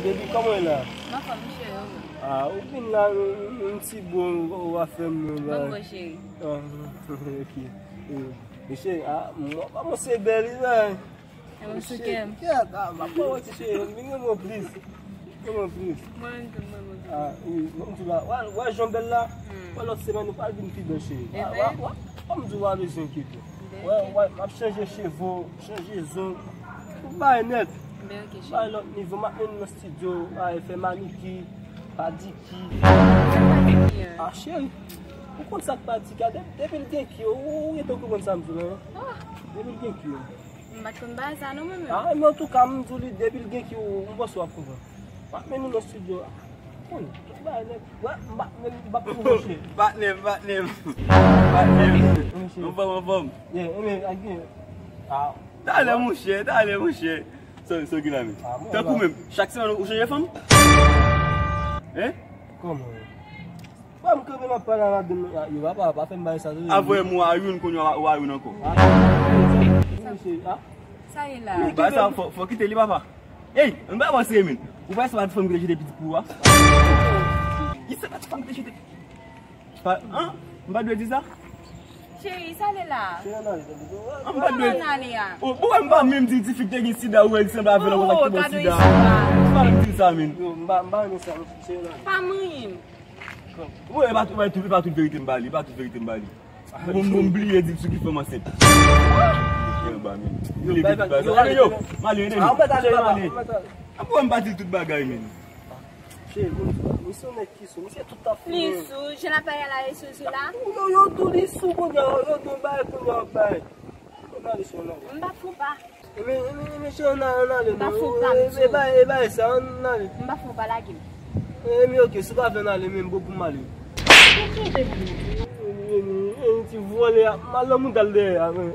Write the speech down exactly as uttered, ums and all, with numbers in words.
Baby, kòman w ye la? M anfòm, cheri, ou menm? Ah, ou vin la, yon, yon ti bon, ou va fè m, bon, bon, cheri. Ah, ok. Eh, cheri, ah, mwen pa mwen se bèl, wi. E mwen sou kè m. Kèt, ah, m ap pran ti cheri, m vin renmen w plis. Renmen w plis. Mwen menm tou, mwen menm tou. Ah, wi, mwen di la, wè, wè jan bèl la? Hmm. Wè lòt semèn ou pral vin pi bèl, cheri. Wè, wè, wè, wè, m di w pa bezwen enkyete. Wè, wè, m ap chanje cheve w, chanje zong. Tout bagay nèt. Bay lòt nivo, m ap mennen w nan estidyo, bay fè maniki, padiki. Ah, cheri, ou konn sa k padiki a? De-, depi l gen ki, ou, ou gentan konprann sa m di w la, hein? Depi l gen ki. M pa t konn bagay sa non, mwen menm. Ah, men antouka, m di w li, depi l gen ki, ou, m panse w ap konprann. M ap mennen w nan estidyo. Konn, tout bagay nèt. Wè, m pa, m pa pran mouche. Patnè m, patnè m. Patnè m. Anfòm, anfòm. Yeah, men, ak gen. Ah. Talè, monchè, talè, monchè. Sa, sa w gen la menm? Ah, mwen, tankou menm, chak semèn ou chanje fanm? Hein? Kòman? Frè m kanpe m ap pale a madanm nan. Yo, papa, pa fè m bagay sa tou. Avè m ou a youn, kounye a ou a youn ankò. Ah, mesye, ah. Sa ye la? Bagay sa, fò, fò kite li, papa. Ey, ann pa pase men. Ou pa wè se pa ti fanm ki te jete pitit pou ou a? Ki se pa ti fanm ki te jete? Pa, an? M pa dwe di sa? Cheri, sa le la? An, m pa dwe. Kòman n ale a? Oh, bon, m pa menm di ti fi ki te gen sida, ou wè l sanble avè l, ou wè ki te bon sida. M pa menm di sa, men. Yo, m pa, m pa renmen sa, mesye, cheri, nan. Pa manyen m. Bon, e pa tout, e pa tout, e pa tout verite m ba li, e pa tout verite m ba li. Bon, bon, m bliye di l sou ki fanm ansent. Yo, ba, men. Yo, bliye di l ba sa. Yo, yo, m ale, men. Ah, m pa di l tout bagay, men. Cheri, bon, misye yon nèg ki sou, misye tout ap foumen. Li sou, jan l ap pale a la, li sou, sou la. Yo, yo, tou li sou, kounye a, yo, tou bay, kounye a, bay. Ann ale, cheri, ann ale. M pa fou pa. Ebyen, ebyen, ebyen, cheri, ann ale, ann ale, non. M pa fou pa, m di w. E, e, bay, e, bay sa, ann ale. M pa fou pa, lage m. Ebyen, ok, si w pa vle ann ale, men m bon pou m ale. Ebyen, ebyen, ti vòlè a, m al nan mouda l dèyè a, men.